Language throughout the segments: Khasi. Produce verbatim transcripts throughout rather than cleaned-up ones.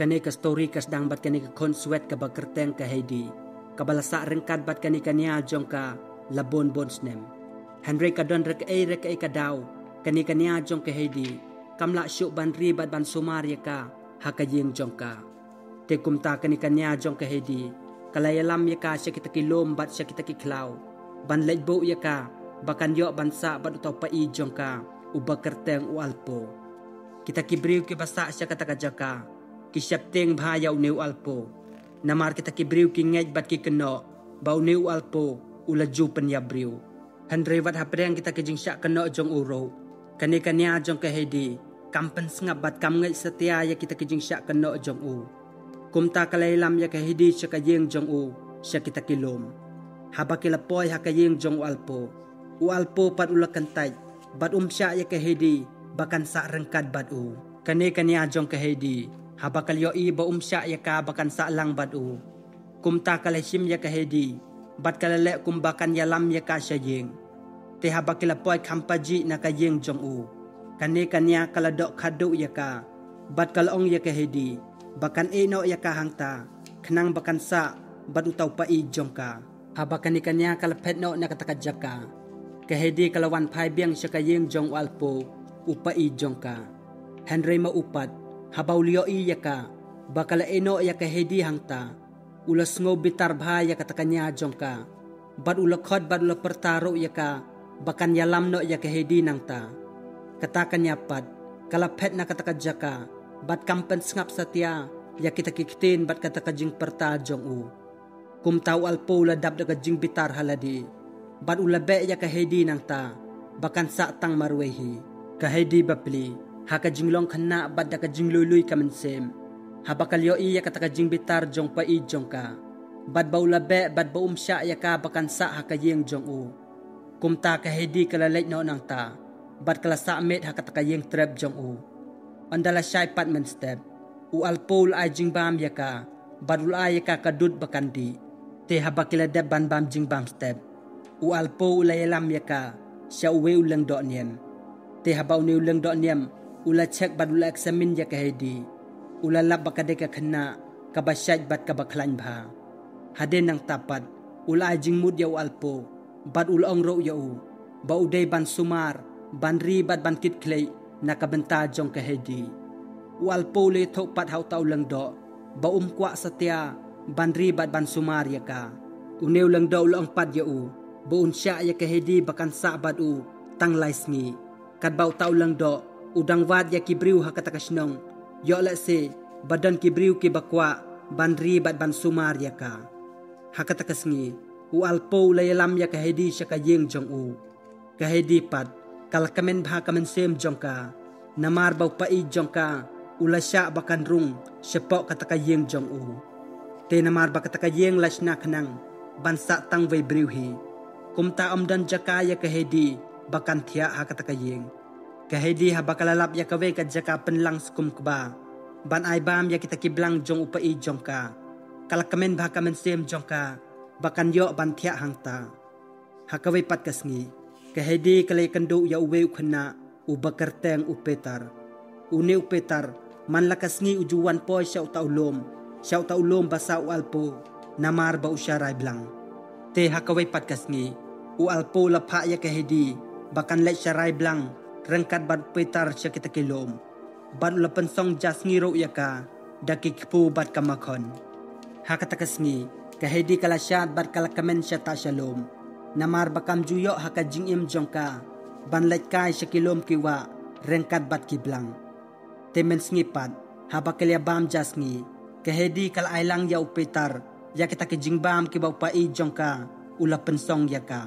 Kane ka story ka sdang bad kane ka khun swet kaba kyrteng ka Heidi, kaba la sah ryngkat bad kane ka nia jong ka la bun bun snem. Hynrei ka don re kaei re kaei ka daw, kane ka nia jong ka Heidi kam lah shuh ban ri bad ban sumar ïa ka ha ka ïing jong ka. Te kumta kane ka nia jong ka Heidi ka la ïalam ïa ka sha kita ki lum bad sha kita ki khlaw ban leit buh ïa ka ba kan ïoh ban sah bad uta u paid jong ka uba kyrteng u Alpo. Kita ki briew kiba sah sha kata ka jaka ki sheptieng bha ïa une u Alpo. Namar kita ki briew ki ngeit bad ki kynnoh ba une u Alpo u la ju pynïap briew. Hynrei wat hapdeng kita ki jingshah kynnoh jong u ruh, kane ka nia jong ka Heidi kam pynsngap bad kam ngeit satia ïa kita ki jingshah kynnoh jong u. Kumta ka la ïalam ïa ka Heidi sha ka ïing jong u sha kita ki lum. Haba ki la poi ha ka ïing jong u Alpo, u Alpo pat u la kyntait bad um shah ïa ka Heidi ba kan sah ryngkat bad u. Kane ka nia jong ka Heidi haba ka la ïohi ba um shah ïa ka ba kan sah lang bad u, kumta ka la shim ïa ka Heidi bad ka la leh kumba kan ïalam ïa ka sha ïing. Te haba ki la poi kham pajih na ka ïing jong u, kane ka nia ka la doh khatduh ïa ka bad ka la ong ïa ka Heidi ba kan ïeh noh ïa ka hangta khnang ba kan sah bad uta u paid jong ka. Haba kane ka nia ka la phet noh na kata ka jaka, ka Heidi ka la wan phai biang sha ka ïing jong u Alpo, u paid jong ka. Hynrei ma u pat, haba u la ïohi ïa ka ba ka la ïeh noh ïa ka Heidi hangta, u la sngew bitar bha ïa kata ka nia jong ka bad u la khot bad u la pyrta ruh ïa ka ba kan ïalam noh ïa ka Heidi nangta. Kata ka nia pat ka la phet na kata ka jaka bad kam pynsngap satia ïa kita ki ktien bad kata ka jingpyrta jong u. Kumta u Alpo u la dap da ka jingbitar ha lade bad u la beh ïa ka Heidi nangta ba kan sah tang marwei hi. Ka Heidi bapli, ha ka jinglong khynnah bad da ka jinglui lui ka mynsiem, haba ka la ïohi ïa kata ka jingbitar jong u paid jong ka bad ba u la beh bad ba um shah ïa ka ba kan sah ha ka ïing jong u. Kumta ka Heidi ka la leit noh nangta bad ka la sah miet ha kata ka ïing trep jong u. Ynda la shai pat mynstep, u Alpo u la ai jingbam ïa ka bad u la ai ïa ka ka dud ba kan dih. Te haba ki la dep ban bam jingbam step, u Alpo u la ïalam ïa ka sha uwei u lyngdoh niam. Te haba une u lyngdoh niam u la check bad u la examine ïa ka Heidi, u la lap ba ka dei ka khynnah kaba shait bad kaba khlaiñ bha. Hadien nangta pat u la ai jingmut ïa u Alpo bad u la ong ruh ïa u ba u dei ban sumar, ban ri bad ban kit khlieh na ka bynta jong ka Heidi. U Alpo u la ïathuh pat ha uta u lyngdoh ba um kwah satia ban ri bad ban sumar ïa ka. Une u lyngdoh u la ong pat ïa u ba un shah ïa ka Heidi ba kan sah bad u tang lai sngi. Katba uta u lyngdoh u dang wad ïa ki briew ha kata ka shnong, ïoh lehse ba don ki briew kiba kwah ban ri bad ban sumar ïa ka. Ha kata ka sngi u Alpo u la ïalam ïa ka Heidi sha ka ïing jong u. Ka Heidi pat ka la kmen bha ka mynsiem jong ka, namar ba u paid jong ka u la shah ba kan rung shapoh kata ka ïing jong u. Te namar ba kata ka ïing la shna khnang ban sah tang wei briew hi, kumta ym don jaka ïa ka Heidi ba kan thiah ha kata ka ïing. Ka Heidi haba ka la lap ïa kawei ka jaka pynlang skum kba ban ai bam ïa kita ki blang jong u paid jong ka, ka la kmen bha ka mynsiem jong ka ba kan ïoh ban thiah hangta. Ha kawei pat ka sngi ka Heidi ka la ïakynduh ïa uwei u khynnah uba kyrteng u Peter. Une u Peter man la ka sngi u ju wan poi sha uta u lum, sha uta u lum ba sah u Alpo, namar ba u sharai blang. Te ha kawei pat ka sngi u Alpo u la phah ïa ka Heidi ba kan leit sharai blang ryngkat bad u Peter sha kita ki lum. Bad u la pynsong ja sngi ruh ïa ka da ki kpu bad ka makhon. Ha kata ka sngi ka Heidi ka la shad bad ka la kmen shata sha lum, namar ba kam ju ïoh ha ka jingim jong ka ban leit kai sha ki lum ki wah ryngkat bad ki blang. Te mynsngi pat haba ki la bam ja sngi, ka Heidi ka la ai lang ïa u Peter ïa kita ki jingbam kiba u paid jong ka u la pynsong ïa ka.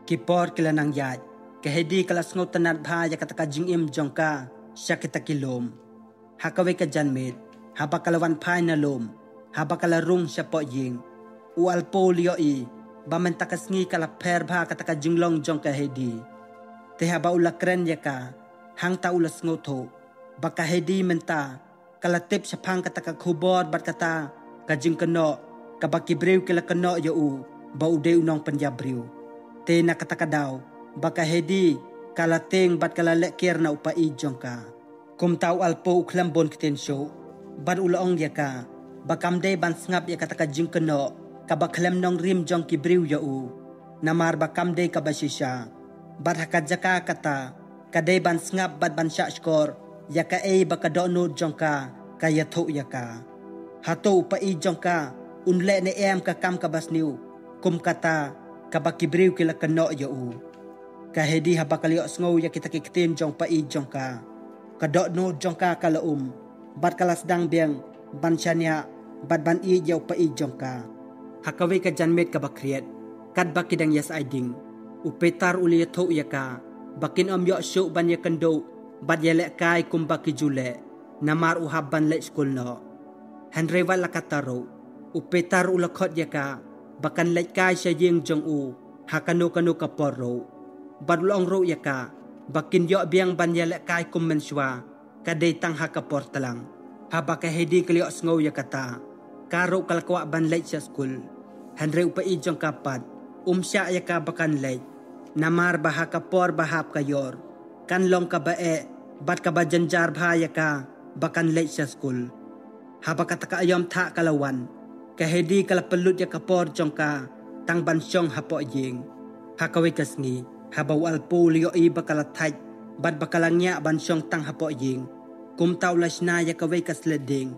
Ki por ki la nang ïaid, ka Heidi ka la sngewtynnad bha ïa kata ka jingim jong ka sha kita ki lum. Ha kawei ka janmiet haba ka la wan phai na lum, haba ka la rung shapoh ïing, u Alpo u la ïohi ba mynta ka sngi ka la pher bha kata ka jinglong jong ka Heidi. Te haba u la kren ïa ka, hangta u la sngewthuh ba ka Heidi mynta ka la tip shaphang kata ka khubor bad kata ka jingkynnoh kaba ki briew ki la kynnoh ïa u ba u dei u nongpynïap briew. Te na kata ka daw ba ka Heidi ka la tieng bad ka la lehker na u paid jong ka. Kumta u Alpo u khlem bun ktien shuh, Bad u la ong ïa ka ba kam dei ban sngap ïa kata ka jingkynnoh kaba khlem nongrim jong ki briew ïa u, namar ba kam dei kaba shisha. Bad ha ka jaka kata, ka dei ban sngap bad ban shah shkor ïa kaei ba ka dohnud jong ka ka ïathuh ïa ka. Hato u paid jong ka un leh ne em ka kam kaba sniew kum kata kaba ki briew ki la kynnoh ïa u? Ka Hedi haba ka la ïohsngew ïa kita ki ktien jong paid jong ka, ka dohnud jong ka ka la um, bad ka la sdang biang ban shaniah bad ban ïeit ïa u paid jong ka. Ha kawei ka janmiet kaba khriat, katba ki dang ïasyai ding, u Peter u la ïathuh ïa ka ba kin ym ïoh shuh ban ïakynduh bad ïalehkai kumba ki ju leh, namar u hap ban leit skul noh. Hynrei wat la katta ruh, u Peter u la khot ïa ka ba kan leit kai sha ïing jong u ha kano kano ka por ruh. Bad u la ong ruh ïa ka ba kin ïoh biang ban ïalehkai kum mynshuwa, ka dei tang ha ka por tlang. Haba ka Hedi ka la ïohsngew ïa kata, ka ruh ka la kwah ban leit sha skul. Hynrei u paid jong ka pat um shah ïa ka ba kan leit, namar ba ha ka por ba hap ka ïor, kan long kaba eh bad kaba jynjar bha ïa ka ba kan leit sha skul. Haba kata ka aïom thah ka la wan, ka Hedi ka la pynlut ïa ka por jong ka tang ban shong hapoh ïing. Ha kawei ka sngi, haba u Alpo u la ïohi ba ka la thait bad ba ka la ngiah ban shong tang hapoh ïing, kumta u la shna ïa kawei ka sleding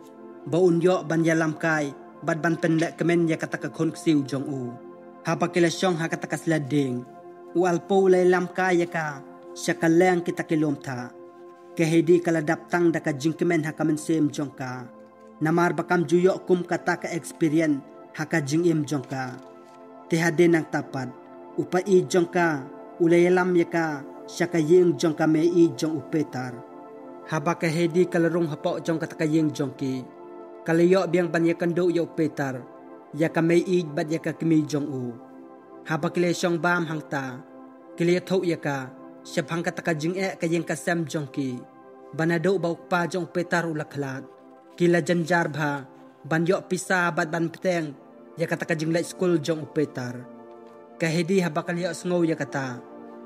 ba un ïoh ban ïalam kai bad ban pynlehkmen ïa kata ka khun ksiew jong u. Haba ki la shong ha kata ka sleding, u Alpo u la ïalam kai ïa ka sha ka leng kita ki lum thah. Ka Hedi ka la dap tang da ka jingkmen ha ka mynsiem jong ka, namar ba kam ju ïoh kum kata ka experience ha ka jingim jong ka. Te hadien nangta pat, u paid jong ka u la ïalam ïa ka sha ka ïing jong ka meiieid jong u Peter. Haba ka Hedi ka la rung hapoh jong kata ka ïing jong ki, ka la ïoh biang ban ïakynduh ïa u Peter, ïa ka meiieid bad ïa ka kmie jong u. Haba ki la shong bam hangta, ki la ïathuh ïa ka shaphang kata ka jingeh ka ïing ka sem jong ki, ba naduh ba u kpa jong u Peter u la khlad, ki la jynjar bha ban ïoh pisa bad ban bteng ïa kata ka jingleit skul jong u Peter. Ka Hedi haba ka la ïohsngew ïa kata,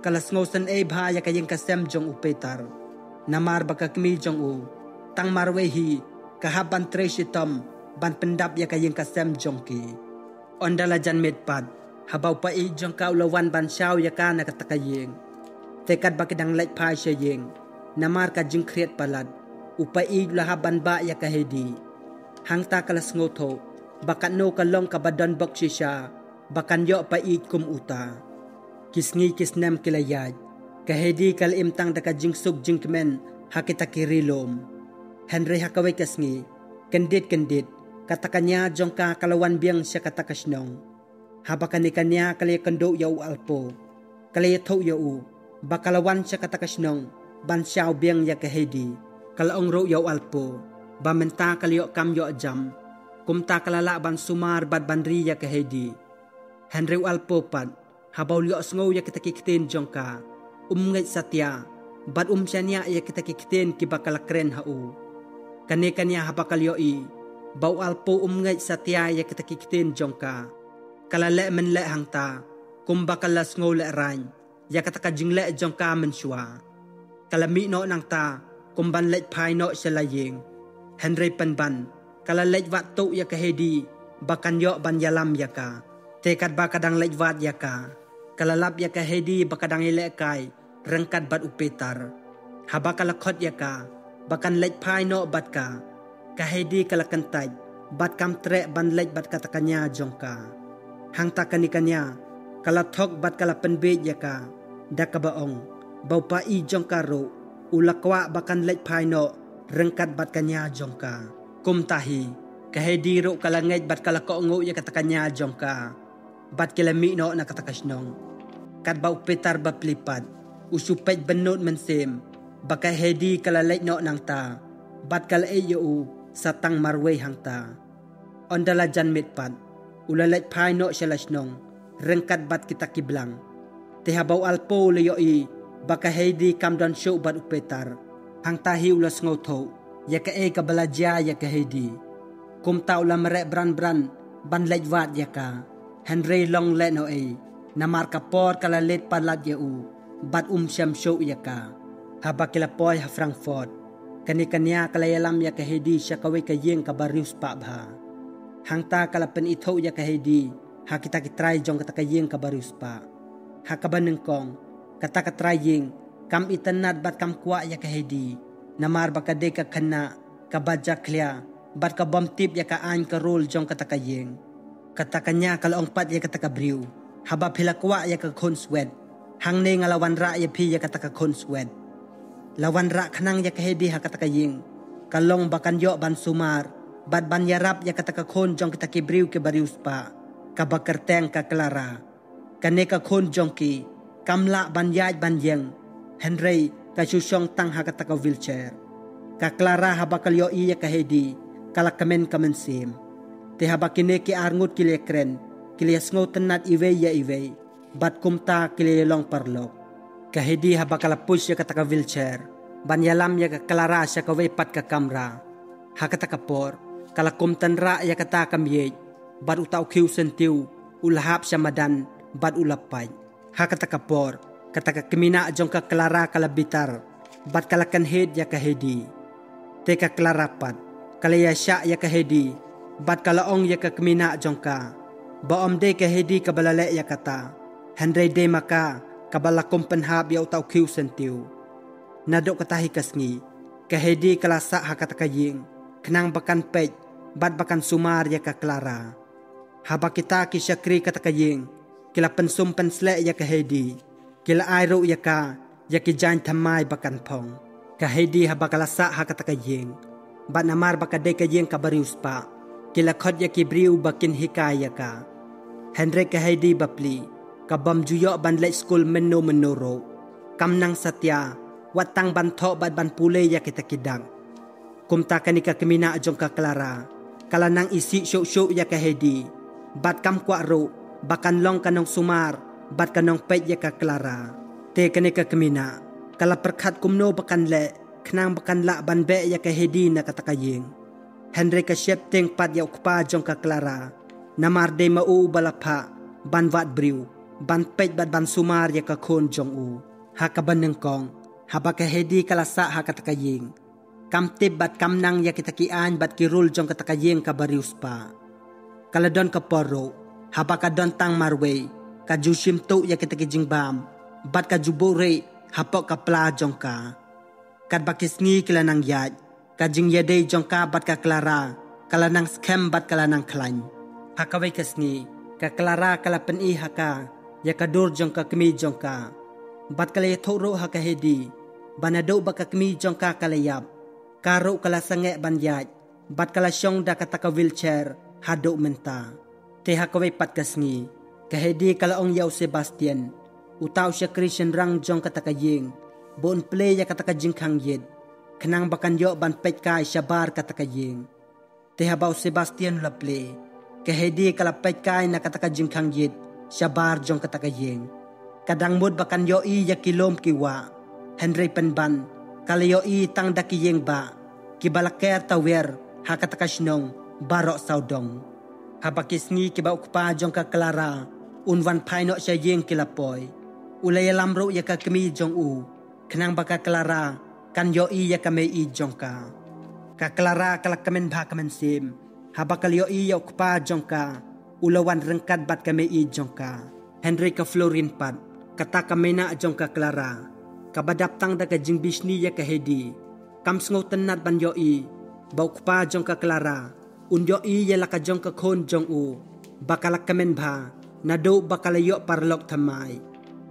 ka la sngewsynei bha ïa ka ïing ka sem jong u Peter, namar ba ka kmie jong u tang marwei hi ka hap ban trei shitom ban pyndap ïa ka ïing ka sem jong ki. Ynda la janmiet pat, haba u paid jong ka u la wan ban shaw ïa ka na kata ka ïing. Te katba ki dang leit phai sha ïing, namar ka jingkhriat palat, u paid u la hap ban bah ïa ka Hedi. Hangta ka la sngewthuh ba katno ka long kaba donbok shisha ba kan ïoh paid kum uta. Ki sngi ki snem ki la ïaid, ka Hedi ka la im tang da ka jingsuk jingkmen ha kita ki ri lum. Hynrei ha kawei ka sngi, kyndit kyndit, kata ka nia jong ka ka la wan biang sha kata ka shnong. Haba kane ka nia ka la ïakynduh ïa u Alpo, ka la ïathuh ïa u ba ka la wan sha kata ka shnong ban shaw biang ïa ka Hedi. Ka la ong ruh ïa u Alpo ba mynta ka la ïoh kam ïoh jam, kumta ka la lah ban sumar bad ban ri ïa ka Hedi. Hynrei u Alpo pat, haba u la ïohsngew ïa kita ki ktien jong ka, um ngeit satia bad um shaniah ïa kita ki ktien kiba ka la kren ha u. Kane ka nia haba ka la ïohi ba u Alpo um ngeit satia ïa kita ki ktien jong ka, ka la leh mynleh hangta kumba ka la sngewlehraiñ ïa kata ka jingleh jong ka mynshuwa. Ka la mih noh nangta kum ban leit phai noh sha la ïing. Hynrei pynban, ka la leit wad tuh ïa ka Hedi ba kan ïoh ban ïalam ïa ka. Te katba ka dang leit wad ïa ka, ka la lap ïa ka Hedi ba ka dang ïalehkai ryngkat bad u Peter. Haba ka la khot ïa ka ba kan leit phai noh bad ka, ka Hedi ka la kyntait bad kam treh ban leit bad kata ka nia jong ka. Hangta kane ka nia ka la thok bad ka la pynbiej ïa ka da kaba ong ba u paid jong ka ruh u la kwah ba kan leit phai noh ryngkat bad ka nia jong ka. Kumta hi, ka Hedi ruh ka la ngeit bad ka la kohnguh ïa kata ka nia jong ka, bad ki la mih noh na kata ka shnong. Katba u Peter bapli pat u shu peit bynnud mynsiem ba ka Hedi ka la leit noh nangta bad ka la ïeit ïa u sa tang marwei hangta. Ynda la janmiet pat, u la leit phai noh sha la shnong ryngkat bad kita ki blang. Te haba u Alpo u la ïohi ba ka Hedi kam don shuh bad u Peter, hangta hi u la sngewthuh ïa kaei kaba la jia ïa ka Hedi. Kumta u la mareh bran bran ban leit wad ïa ka. Hynrei long lehnohei, namar ka por ka la leit palat ïa u bad um shem shuh ïa ka. Haba ki la poi ha Frankfurt, Kane ka nia ka la ïalam ïa ka Heidi sha kawei ka ïing kaba riewspah bha. Hangta ka la pynithuh ïa ka Heidi ha kita ki trai jong kata ka ïing kaba riewspah. Ha kaba nyngkong, kata ka trai ïing kam itynnad bad kam kwah ïa ka Heidi, namar ba ka dei ka khynnah kaba jakhlia bad ka bym tip ïa ka aiñ ka rul jong kata ka ïing. Kata ka nia ka la ong pat ïa kata ka briew, haba phi la kwah ïa ka khun swet, hangne nga la wanrah ïa phi ïa kata ka khun swet. La wanrah khnang ïa ka Heidi ha kata ka ïing ka long ba kan ïoh ban sumar bad ban ïarap ïa kata ka khun jong kita ki briew kiba riewspah, kaba kyrteng ka Clara. Kane ka khun jong ki kam lah ban ïaid ban ïeng, hynrei ka shu shong tang ha kata ka wheelchair. Ka Clara haba ka la ïohi ïa ka Heidi ka la kmen ka mynsiem. Te haba kine ki arngut ki la ïakren, ki la ïasngewtynnad iwei ïa iwei, bad kumta ki la ïalong paralok. Ka Heidi haba ka la push ïa kata ka wheelchair ban ïalam ïa ka Clara sha kawei pat ka kamra. Ha kata ka por ka la kum tynrah ïa kata ka miej, bad uta u khiew syntiew u la hap sha madan bad u la pait. Ha kata ka por kata ka kmie jong ka Clara ka la bitar bad ka la kynhied ïa ka Heidi. Te ka Clara pat ka la ïashah ïa ka Heidi bad ka la ong ïa ka kmie jong ka ba ym dei ka Heidi kaba la leh ïa kata, hynrei dei ma ka kaba la kum pynhap ïa uta u khiew syntiew. Naduh kata hi ka sngi ka Heidi ka la sah ha kata ka ïing khnang ba kan peit bad ba kan sumar ïa ka Clara. Haba kita ki shakri kata ka ïing ki la pynsum pynsleh ïa ka Heidi, ki la ai ruh ïa ka ïa ki jaiñ thymmai ba kan phong. Ka Heidi haba ka la sah ha kata ka ïing, bad namar ba ka dei ka ïing kaba riewspah, ki la khot ïa ki briew ba kin hikai ïa ka. Hynrei ka Heidi bapli ka bym ju ïoh ban leit skul mynno mynno ruh. Kam nang satia wat tang ban thoh bad ban pule ïa kita ki dak. Kumta kane ka kmie jong ka Clara ka la nang isih shuh shuh ïa ka Heidi, bad kam kwah ruh ba kan long ka nongsumar bad ka nongpeit ïa ka Clara. Te kane ka kmie ka la pyrkhat kumno ba kan leh khnang ba kan lah ban beh ïa ka Heidi na kata ka ïing. Hynrei ka sheptieng pat ïa u kpa jong ka Clara, namar dei ma u uba la phah ban wad briew ban peit bad ban sumar ïa ka khun jong u. Ha kaba nyngkong, haba ka Heidi ka la sah ha kata ka ïing, kam tip bad kam nang ïa kita ki aiñ bad ki rul jong kata ka ïing kaba riewspah. Ka la don ka por ruh haba ka don tang marwei ka ju shim tuh ïa kita ki jingbam bad ka ju buhrieh hapoh ka pla jong ka. Katba ki sngi ki la nang ïaid, ka jingïadei jong ka bad ka Clara ka la nang skhem bad ka la nang khlaiñ. Ha kawei ka sngi ka Clara ka la pyni ha ka ïa ka dur jong ka kmie jong ka, bad ka la ïathuh ruh ha ka Heidi ba naduh ba ka kmie jong ka ka la ïap, ka ruh ka la sangeh ban ïaid bad ka la shong da kata ka wheelchair haduh mynta. Te ha kawei pat ka sngi ka Heidi ka la ong ïa u Sebastian, uta u shakri shynrang jong kata ka ïing, ba un plie ïa kata ka jingkhang ïit khnang ba kan ïoh ban peit kai shabar kata ka ïing. Te haba u Sebastian u la plie, ka Heidi ka la peit kai na kata ka jingkhang ïit shabar jong kata ka ïing. Ka dang mut ba kan ïohi ïa ki lum ki wah, hynrei pynban ka la ïohi tang da ki ïing bah kiba la ker tawiar ha kata ka shnong baroh sawdong. Haba ki sngi kiba u kpa jong ka Clara un wan phai noh sha ïing ki la poi, u la ïalam ruh ïa ka kmie jong u khnang ba ka Clara kan ïohi ïa ka mei-ïeit jong ka. Ka Clara ka la kmen bha ka mynsiem haba ka la ïohi ïa u kpa jong ka u la wan ryngkat bad ka mei-ïeit jong ka. Hynrei ka Florin pat, kata ka mei-ïeit jong ka Clara, kaba dap tang da ka jingbishni ïa ka Heidi, kam sngewtynnad ban ïohi ba u kpa jong ka Clara un ïohi ïa la ka jong ka khun jong u ba ka la kmen bha naduh ba ka la ïoh paralok thymmai.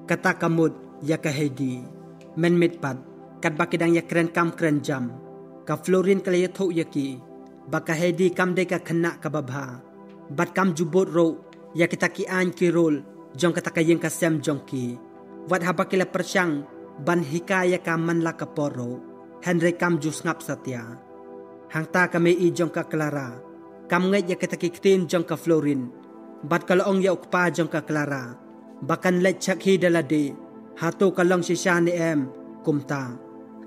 Kata ka mut ïa ka Heidi. Mynmiet pat, katba ki dang ïakren kam kren jam, ka Florin ka la ïathuh ïa ki ba ka Heidi kam dei ka khynnah kaba bha, bad kam ju bud ruh ïa kita ki aiñ ki rul jong kata ka ïing ka sem jong ki. Wat haba ki la pyrshang ban hikai ïa ka man la ka por ruh, hynrei kam ju sngap satia. Hangta ka mei-ïeit jong ka Clara kam ngeit ïa kita ki ktien jong ka Florin, bad ka la ong ïa u kpa jong ka Clara ba kan leit shakhi da lade hato ka long shisha ne em. Kumta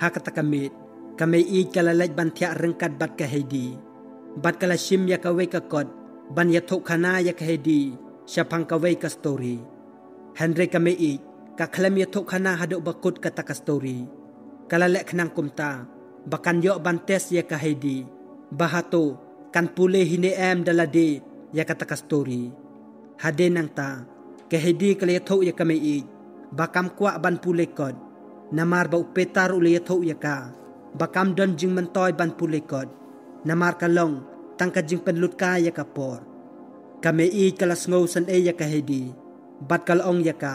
ha kata ka miet ka mei-ïeit ka la leit ban thiah ryngkat bad ka Heidi, bad ka la shim ïa kawei ka kot ban ïathuhkhana ïa ka Heidi shaphang kawei ka story. Hynrei ka mei-ïeit ka khlem ïathuhkhana haduh ba kut kata ka story. Ka la leh khnang kumta ba kan ïoh ban test ïa ka Heidi ba hato kan pule hi ne em da lade ïa kata ka story. Hadien nangta ka Heidi ka la ïathuh ïa ka mei ïeit ba kam kwah ban pule kot, namar ba u Peter u la ïathuh ïa ka ba kam don jingmyntoi ban pule kot, namar ka long tang ka jingpynlut ka ïa ka por. Ka mei ïeit ka la sngewsynei ïa ka Heidi bad ka la ong ïa ka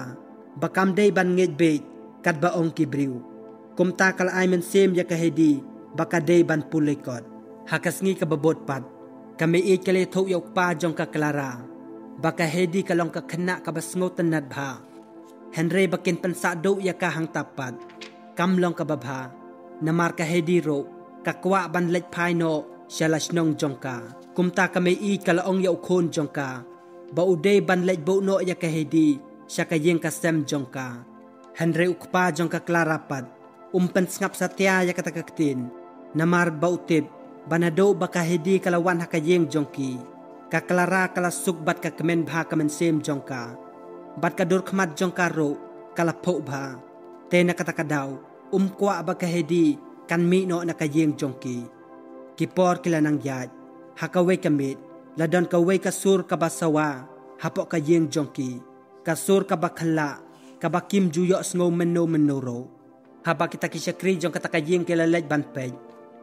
ba kam dei ban ngeit beit katba ong ki briew. Kumta ka la ai mynsiem ïa ka Heidi ba ka dei ban pule kot. Ha ka sngi kaba bud pat, ka mei ïeit ka la ïathuh ïa u kpa jong ka Clara ba ka Heidi ka long ka khynnah kaba sngewtynnad bha. Hynrei ba kin pynsah duh ïa ka hangta pat kam long kaba bha, namar ka Heidi ruh ka kwah ban leit phai noh sha la shnong jong ka. Kumta ka mei ïeit ka la ong ïa u khun jong ka ba u dei ban leit buh noh ïa ka Heidi sha ka ïing ka sem jong ka. Hynrei u kpa jong ka Clara pat um pynsngap satia ïa kata ka ktien, namar ba u tip ba naduh ba ka Heidi ka la wan ha ka ïing jong ki, ka Clara ka la suk bad ka kmen bha ka mynsiem jong ka, bad ka dur khmat jong ka ruh ka la phuh bha. Te na kata ka daw um kwah ba ka Heidi kan mih noh na ka ïing jong ki. Ki por ki la nang ïaid, ha kawei ka miet la don kawei ka sur kaba sawa hapoh ka ïing jong ki, ka sur kaba khlak, kaba kim ju ïohsngew mynno mynno ruh. Haba kita ki shakri jong kata ka ïing ki la leit ban peit,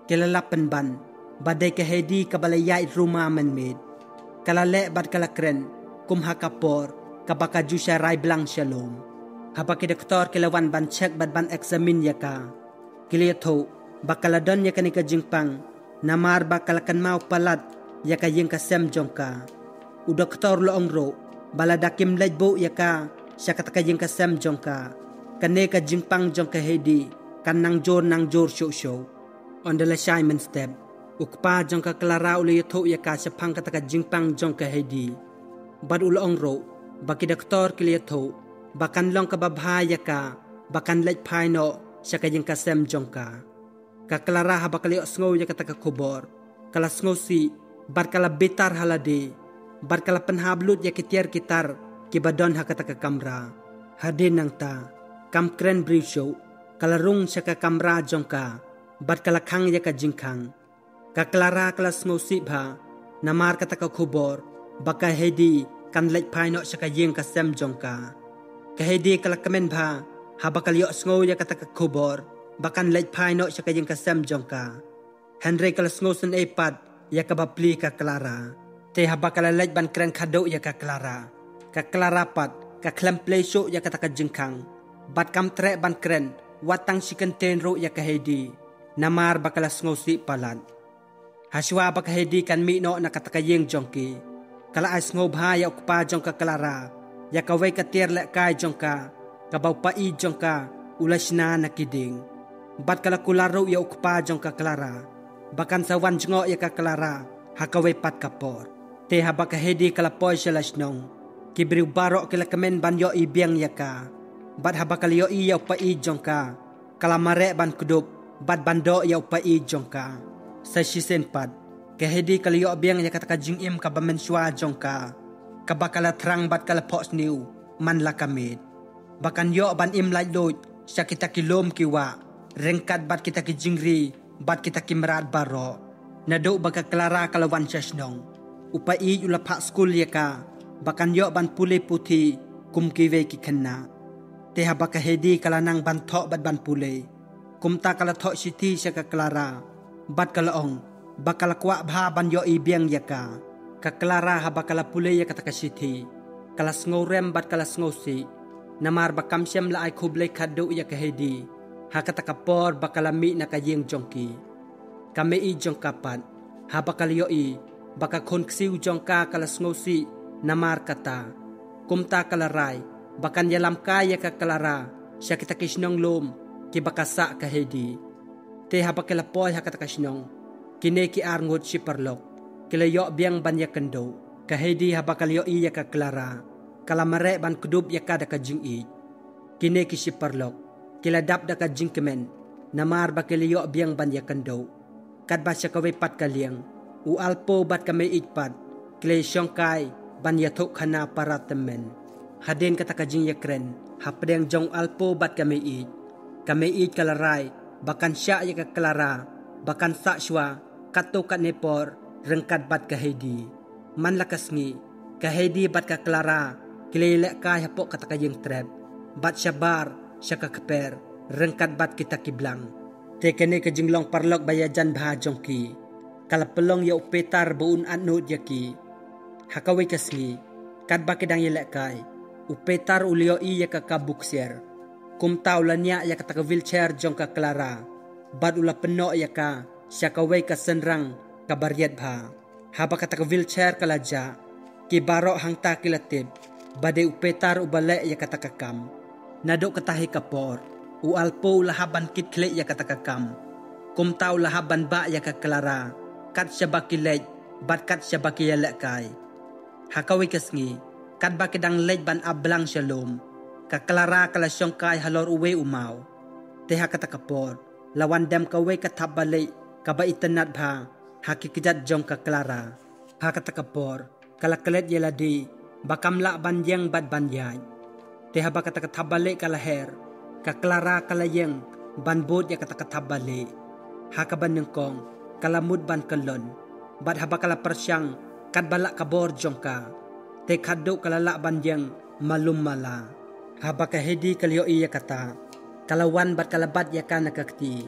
ki la lap pynban ba dei ka Heidi kaba la ïaid ruma mynmiet. Ka la leh bad ka la kren kum ha ka por kaba ka ju sharai blang sha lum. Haba ki doktor ki la wan ban check bad ban examine ïa ka, ki la ïathuh ba ka la don ïa kane ka jingpang namar ba ka la kynmaw palat ïa ka ïing ka sem jong ka. U doktor u la ong ruh ba lada kim leit buh ïa ka sha kata ka ïing ka sem jong ka, kane ka jingpang jong ka Heidi kan nang jur nang jur shuh shuh. Ynda la shai mynstep, u kpa jong ka Clara u la ïathuh ïa ka shaphang kata ka jingpang jong ka Heidi. Bad u la ong ruh ba ki doktor ki la ïathuh ba kan long kaba bha ïa ka ba kan leit phai noh sha ka ïing ka sem jong ka. Ka Clara haba ka la ïohsngew ïa kata ka khubor, ka la sngewsih bad ka la bitar ha lade, bad ka la pynhap lut ïa ki tiar ki tar kiba don ha kata ka kamra. Hadien nangta kam kren briew shuh, ka la rung sha ka kamra jong ka bad ka la khang ïa ka jingkhang. Ka Clara ka la sngewsih bha namar kata ka khubor ba ka Heidi kan leit phai noh sha ka ïing ka sem jong ka. Ka Heidi ka la kmen bha haba ka la ïohsngew ïa kata ka khubor ba kan leit phai noh sha ka ïing ka sem jong ka. Hynrei ka la sngewsynei pat ïa kaba plie ka Clara. Te haba ka la leit ban kren khadduh ïa ka Clara, ka Clara pat ka khlem plie shuh ïa kata ka jingkhang, bad kam treh ban kren wat tang shi kyntien ruh ïa ka Heidi, namar ba ka la sngewsih palat. Hashwa ba ka Heidi kan mih noh na kata ka ïing jong ki, ka la ai sngewbha ïa u kpa jong ka Clara ïa kawei ka tiar lehkai jong ka kaba u paid jong ka u la shna na ki dieng. Bad ka la kular ruh ïa u kpa jong ka Clara ba kan sa wan jngoh ïa ka Clara ha kawei pat ka por. Te haba ka Heidi ka la poi sha la shnong, ki briew baroh ki la kmen ban ïohi biang ïa ka. Bad haba ka la ïohi ïa u paid jong ka, ka la mareh ban kdup bad ban doh ïa u paid jong ka. Sa shisien pat, ka Heidi ka la ïoh biang ïa kata ka jingim kaba mynshuwa jong ka, kaba ka la thrang bad ka la phohsniew man la ka miet, ba kan ïoh ban im laitluid sha kita ki lum ki wah, ryngkat bad kita ki jingri bad kita ki mrad baroh. Naduh ba ka Clara ka la wan sha shnong, u paid u la phah skul ïa ka ba kan ïoh ban pule puthi kum kiwei ki khynnah. Te haba ka Heidi ka la nang ban thoh bad ban pule, kumta ka la thoh shithi sha ka Clara bad ka la ong ba ka la kwah bha ban ïohi biang ïa ka. Ka Clara haba ka la pule ïa kata ka shithi, ka la sngewrem bad ka la sngewsih, namar ba kam shym la ai khublei khadduh ïa ka Heidi ha kata ka por ba ka la mih na ka ïing jong ki. Ka mei-ïeit jong ka pat, haba ka la ïohi ba ka khun ksiew jong ka ka la sngewsih namar kata, kumta ka la rai ba kan ïalam kai ïa ka Clara sha kita ki shnong lum kiba ka sah ka Heidi. Te haba ki la poi ha kata ka shnong, kine ki ar ngut shi paralok ki la ïoh biang ban ïakynduh. Ka Heidi haba ka la ïohi ïa ka Clara, ka la mareh ban kdup ïa ka da ka jingïeit. Kine ki shi paralok ki la dap da ka jingkmen namar ba ki la ïoh biang ban ïakynduh. Katba sha kawei pat ka liang, u Alpo bad ka mei-ïeit pat ki la ïashong kai ban ïathuh khana para tymmen. Hadien kata ka jingïakren hapdeng jong u Alpo bad ka mei-ïeit, ka mei-ïeit ka la rai ba kan shah ïa ka Clara ba kan sah shuwa katto katne por ryngkat bad ka Heidi. Man la ka sngi, ka Heidi bad ka Clara ki la ïalehkai hapoh kata ka ïing trep, bad shabar sha ka kper ryngkat bad kita ki blang. Te kane ka jinglong paralok ba ïajan bha jong ki ka la pynlong ïa u Peter ba un atnud ïa ki. Ha kawei ka sngi, katba ki dang ïalehkai, u Peter u la ïohi ïa ka kap buksiar. Kumta u la niah ïa kata ka wheelchair jong ka Clara, bad u la pynnoh ïa ka sha kawei ka synrang kaba riat bha. Haba kata ka wheelchair ka la jah, ki baroh hangta ki la tip ba dei u Peter uba leh ïa kata ka kam. Naduh kata hi ka por, u Alpo u la hap ban kit khlieh ïa kata ka kam. Kumta u la hap ban bah ïa ka Clara kat shaba ki leit bad kat shaba ki ïalehkai. Ha kawei ka sngi, katba ki dang leit ban ap blang sha lum, ka Clara ka la shongkai halor uwei u maw. Te ha kata ka por la wan dem kawei ka thapbalieh kaba itynnad bha ha ki kjat jong ka Clara. Ha kata ka por ka la klet ïa lade ba kam lah ban ïeng bad ban ïaid. Te haba kata ka thapbalieh ka la her, ka Clara ka la ïeng ban bud ïa kata ka thapbalieh. Ha kaba nyngkong ka la mut ban kyllon, bad haba ka la pyrshang katba lah ka bor jong ka, te khatduh ka la lah ban ïeng malum mala. Haba ka Heidi ka la ïohi ïa kata, ka la wan bad ka la bat ïa ka na ka kti,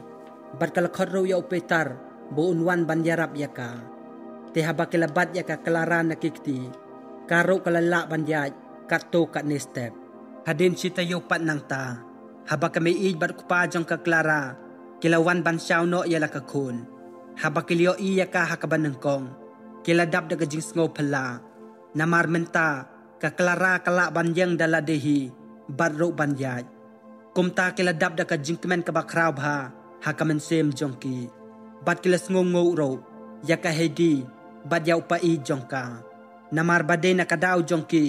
bad ka la khot ruh ïa u Peter ba un wan ban ïarap ïa ka. Te haba ki la bat ïa ka Clara na ki kti, ka ruh ka la lah ban ïaid katto katne step. Hadien shi taïew pat nangta, haba ka mei-ïeit bad u kpa jong ka Clara ki la wan ban shaw noh ïa la ka khun, haba ki la ïohi ïa ka ha kaba nyngkong, ki la dap da ka jingsngew phylla. Namar mynta ka Clara ka lah ban ïeng da lade hi bad ruh ban ïaid. Kumta ki la dap da ka jingkmen kaba khraw bha ha ka mynsiem jong ki, bad ki la sngewnguh ruh ïa ka Heidi bad ïa u paid jong ka. Namar ba dei na ka daw jong ki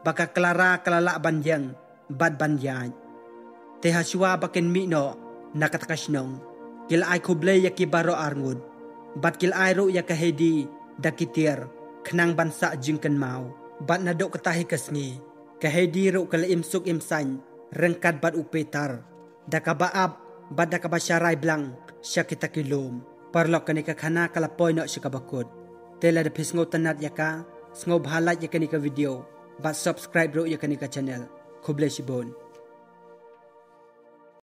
ba ka Clara ka la lah ban ïeng bad ban ïaid. Te ha shuwa ba kin mih noh na kata ka shnong, ki la ai khublei ïa ki baroh arngut, bad ki la ai ruh ïa ka Heidi da ki tiar khnang ban sah jingkynmaw. Bad naduh kata hi ka sngi, ka Heidi ruh ka la im suk im saiñ ryngkat bad u Peter, da kaba ap bad da kaba sharai blang sha kita ki lum. Paralok, kane ka khana ka la poi noh sha kaba kut. Te lada phi sngewtynnad ïa ka, sngewbha like ïa kane ka video bad subscribe ruh ïa kane ka channel. Khublei shibun.